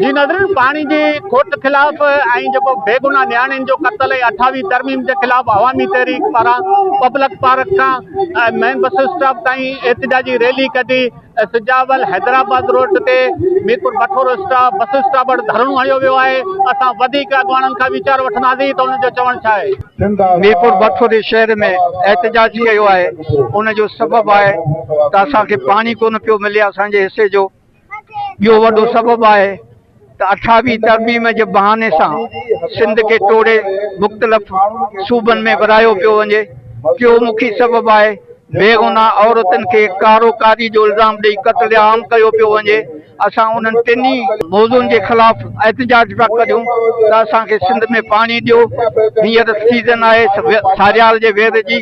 جي ناظرين پاڻي جي کوٽ خلاف ۽ جيڪو بيگناهه نياڻين جو قتل ۽ اٺاويهه ترميم جي خلاف عوامي تحريڪ پاران پبلڪ پارڪ کان مين بس اسٽاپ تائين احتجاجي ريلي ڪڍي سجاول حيدرآباد روڊ تي Mirpur Bathoro stop bus stop وٽ ڌرڻو هنيو ويو آهي اسان وڌيڪ اڳواڻن کان ويچار وٺنداسين ته انهن جو چوڻ ڇا آهي. ميرپور بٺوري شهر ۾ احتجاج ڪيو آهي ان جو سبب آهي ته اسان کي پاڻي ڪونه پيو ملي اسان جي حصي جو ٻيو وڏو سبب آهي ته اٺاويهه ترميم جي بهاني سان سنڌ کي ٽوڙي مختلف صوبن ۾ ورهايو پيو وڃي. ٽيون مکي سبب آهي بيگناهه عورتن کي ڪارو ڪاري جو الزام ڏئي قتل عام ڪيو پيو وڃي. اسان انهن ٽنهي موضوعن جي خلاف احتجاج پيا ڪريون ته اسان کي سنڌ ۾ پاڻي ڏيو. هينئر سيزن آهي ساريال جي وير جي.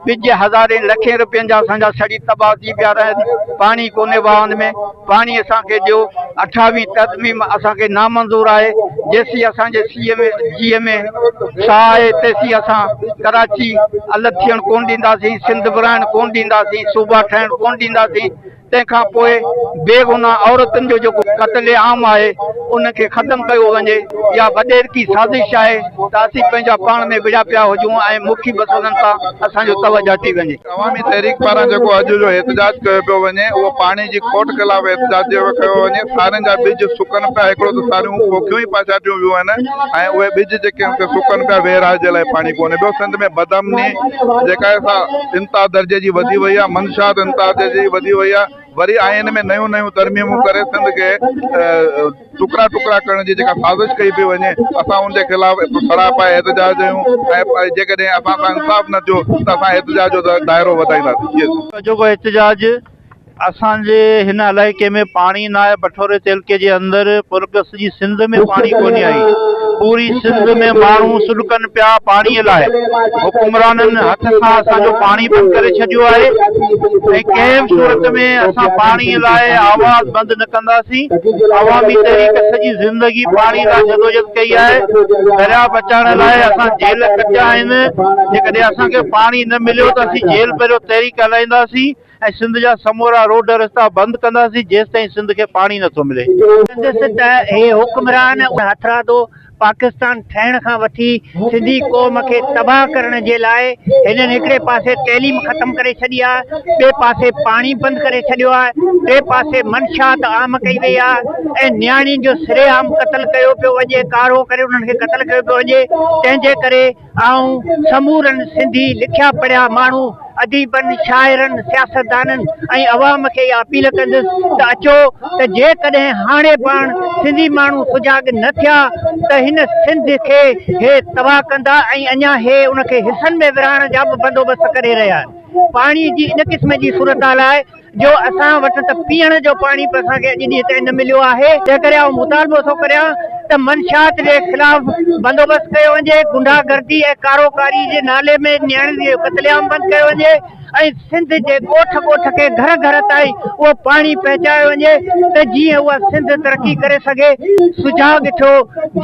ٻج هزارين لکين روپين جا اسان جا سڙي تباهه ٿي پيا رهن، پاڻي ڪونهي واهن ۾، پاڻي اسان کي ڏيو، اٺاويهين ترميم اسان کي نامنظور آهي، جيسين اسان جي سيء ۾ جيء ۾ ساهه آهي تيسين اسان ڪراچي الڳ ٿيڻ ڪونه ڏينداسين، سنڌ ورهائڻ ڪونه ڏينداسين، صوبا ٺهڻ ڪونه ڏينداسين. تنهن کان پوء بيگناهه عورتن جو جيڪو قتل عام آهي ان کي ختم ڪيو وڃي اها وڏيرڪي سازش آهي ته اسين پنهنجا پاڻ ۾ وڙهيا پيا هجون ۽ مکي مسئلن تان اسان جو توجه هٽي وڃي. عوامي تحريڪ پاران جيڪو اڄ جو احتجاج ڪيو پيو وڃي اهو پاڻي جي کوٽ خلاف احتجاج ڪيو وڃي سارين جا ٻج سڪن پيا هڪڙو ته ساريون پوکيون ئي پاڇاٽيون ويون آهن ۽ اهي ٻج جيڪي آهن سي سڪن پيا ويراج جي لاء پاڻي ڪونهي ٻيو سنڌ ۾ بدامني جيڪا آهي سا انتها درجي جي وڌي وئي آهي منشيات انتها درجي جي وڌي وئي آهي وري آئين ۾ نيون نيون ترميمون ڪري سنڌ کي ٽڪرا ٽڪرا ڪرڻ جي جيڪا سازش ڪئي پئي وڃي اسان ان جي خلاف سراپا احتجاج آهيون ۽ جيڪڏهن اسان سان انصاف نه ٿيو ته اسان احتجاج جو دائرو وڌائينداسين. اڄوڪو احتجاج اسان جي هن علائقي ۾ پاڻي ناهي بٺوري تعلقي جي اندر پر سڄي سنڌ ۾ پاڻي ڪونهي آهي پوري سنڌ ۾ ماڻهو سڏڪن پيا پاڻي لاء حڪمرانن هٿ سان اسان جو پاڻي بند ڪري ڇڏيو آهي ۽ ڪنهن به صورت ۾ اسان پاڻي لاء آواز بند نه ڪنداسين عوامي تحريڪ سڄي زندگي پاڻي لاء جدوجھد ڪئي آهي درياء بچائڻ لاء اسان جيل ڪٽيا آهن جيڪڏهن اسان کي پاڻي نه مليو ته اسين جيل ڀريو تحريڪ هلائينداسين ۽ سنڌ جا سمورا روڊ رستا بند ڪنداسين جيستائين سنڌ کي پاڻي نٿو ملي. چوندس ته هي حڪمران هٿرادو پاڪستان ٺهڻ کان وٺي سنڌي قوم کي تباهه ڪرڻ جي لاء هنن هڪڙي پاسي تعليم ختم ڪري ڇڏي آهي ٻئي پاسي پاڻي بند ڪري ڇڏيو آهي ٽئين پاسي منشيات عام ڪئي وئي آهي ۽ نياڻين جو سرعام قتل ڪيو پيو وڃي ڪارو ڪري انهن کي قتل ڪيو پيو وڃي تنهن جي ڪري آئون سمورن سنڌي لکيا پڙهيا ماڻهو، اديبن، شاعرن، سياستدانن ۽ عوام کي اها اپيل ڪندس ته اچو ته جيڪڏهن هاڻي پاڻ سنڌي ماڻهو سجاڳ نه ٿيا ته هن سنڌ کي هي تباهه ڪندا ۽ اڃا هي ان کي حصن ۾ ورهائڻ جا به بندوبست ڪري رهيا آهن. پاڻي جي ان قسم جي صورتحال آهي جو اسان وٽ ته پيئڻ جو پاڻي به اسان کي اڄ ڏينهن تائين نه مليو آهي، تنهن ڪري آئون مطالبو ٿو ڪريان ته منشيات جي خلاف بندوبست ڪيو وڃي، غنڊا گردي ۽ ڪارو ڪاري جي نالي ۾ نياڻين جو قتل عام بند ڪيو وڃي ۽ سنڌ جي ڳوٺ ڳوٺ کي گهر گهر تائين اهو پاڻي پهچايو وڃي ته جيئن اها سنڌ ترقي ڪري سگهي. سجاڳ ٿيو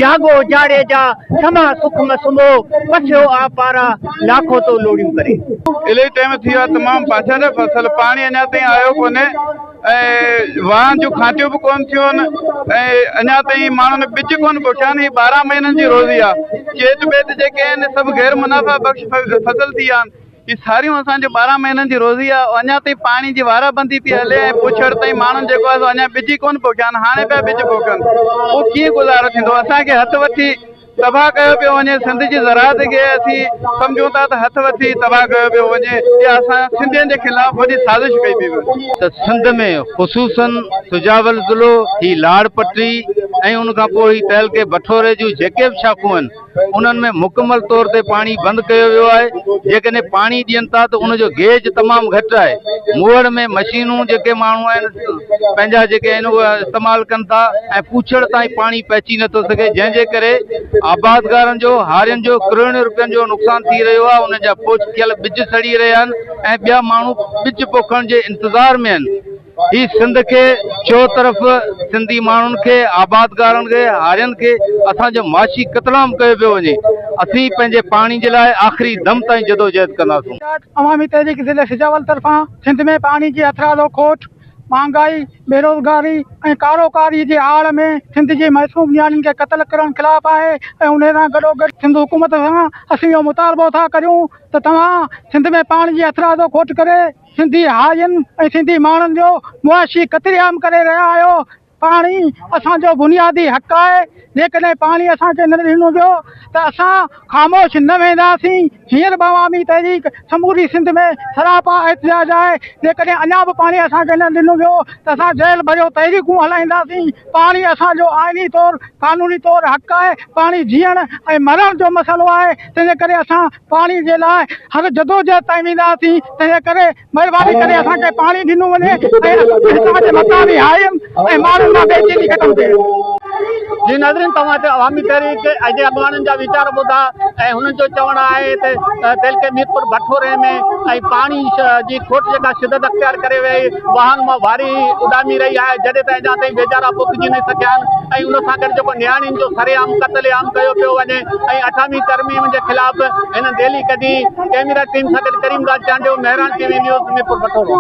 جاڳو جاڙيجا، سما سک م سمهو، پسيو آ پارا، لاکو تو لوڙيون ڪري. الائي ٽائيم ٿي ويو آهي تمام پاڇا جا فصل پاڻي اڃا تائين آيو ڪونهي ۽ واهن جون کانٽيون به ڪونه ٿيون آهن ۽ اڃا تائين ماڻهن ٻج ڪونه پوکيا آهن هي 12 مهينن جي روزي آهي چيٽ ٻيٽ جيڪي آهن سڀ غير منافع بخش فصل ٿي ويا آهن هي ساريون اسان جو 12 مهينن جي روزي آهي اڃا تائين پاڻي جي وارا بندي پئي هلي ۽ پوڇڙ تائين ماڻهن جيڪو آهي سو اڃا ٻج ئي ڪونه پوکيا آهن هاڻي پيا ٻج پوکن پوء ڪيئن گذارو ٿيندو اسان کي هٿ وٺي تباهه ڪيو پيو وڃي سنڌ جي زراعت کي اسين سمجهون ٿا ته هٿ وٺي تباهه ڪيو پيو وڃي اها اسان سنڌين جي خلاف وڏي سازش ڪئي پئي وڃي. ته سنڌ ۾ خصوصاً سجاول ضلعو هي لاڙ پٽي ۽ ان کان پوء هي تعلقي بٺوري جون جيڪي به شاخون آهن انهن ۾ مڪمل طور تي پاڻي بند ڪيو ويو آهي جيڪڏهن پاڻي ڏين ٿا ته ان جو گيج تمام گهٽ آهي موهڙ ۾ مشينون جيڪي ماڻهو آهن پنهنجا جيڪي آهن اهي استعمال ڪن ٿا ۽ پوڇڙ تائين پاڻي پهچي نٿو سگهي جنهن جي ڪري آبادگارن جو هارين جو ڪروڙين روپين جو نقصان ٿي رهيو آهي انهن جا پوکيل ٻج سڙي رهيا آهن ۽ ٻيا ماڻهو ٻج پوکڻ جي انتظار ۾ آهن هي سنڌ کي چو طرف سنڌي ماڻهن کي آبادگارن کي هارين کي اسان جو معاشي قتلام ڪيو پيو وڃي اسين پنهنجي پاڻي جي لاء آخري دم تائين جدوجهد ڪنداسون. عوامي تحريڪ ضلعي سجاول طرفان سنڌ ۾ پاڻي جي هٿرادو کوٽ. مهانگائي، بيروزگاري ۽ ڪاروڪاري جي آڙ ۾ سنڌ جي معصوم نياڻين کي قتل ڪرڻ خلاف آهي ۽ انهي سان گڏوگڏ سنڌ حڪومت سان اسين اهو مطالبو ٿا ڪريون ته توهان سنڌ ۾ پاڻي جي هٿرادو کوٽ ڪري سنڌي هارين ۽ سنڌي ماڻهن جو معاشي قتل عام ڪري رهيا آهيو. پاڻي اسان جو بنيادي حق آهي، جيڪڏهن پاڻي اسان کي نه ڏنو ويو ته اسان خاموش نه ويهنداسين، هينئر به عوامي تحريڪ سموري سنڌ ۾ سراپا احتجاج آهي، جيڪڏهن اڃا به پاڻي اسان کي نه ڏنو ويو ته اسان جيل ڀريو تحريڪون هلائينداسين، پاڻي اسان جو آئيني طور قانوني طور حق آهي، پاڻي جيئڻ ۽ مرڻ جو مسئلو آهي، تنهنجي ڪري اسان پاڻي جي لاء هر جدوجهد تائين وينداسين، تنهنجي ڪري مهرباني ڪري اسان کي پاڻي ڏنو وڃي ۽ هتان جي مقامي هارين ۽ ماڻهن مان بيچيني ختم ٿئي. جي ناظرين توهان هتي عوامي تحريڪ جي اڳواڻن جا ويچار ٻڌا ۽ هنن جو چوڻ آهي ته تعلقي ميرپور بٺوري ۾ ۽ پاڻي جي کوٽ جيڪا شدت اختيار ڪري وئي واهن مان واري اڏامي رهي آهي جڏهن ته اڃا تائين ويچارا پوکجي نه سگهيا آهن ۽ ان سان گڏ جيڪو نياڻين جو سرعام قتل عام ڪيو پيو وڃي ۽ اٺاويهين ترميم جي خلاف هنن ريلي ڪڍي ڪئميرا ٽيم سان گڏ Karim Dad Chandio Mehran T V news Mirpur Bathoro.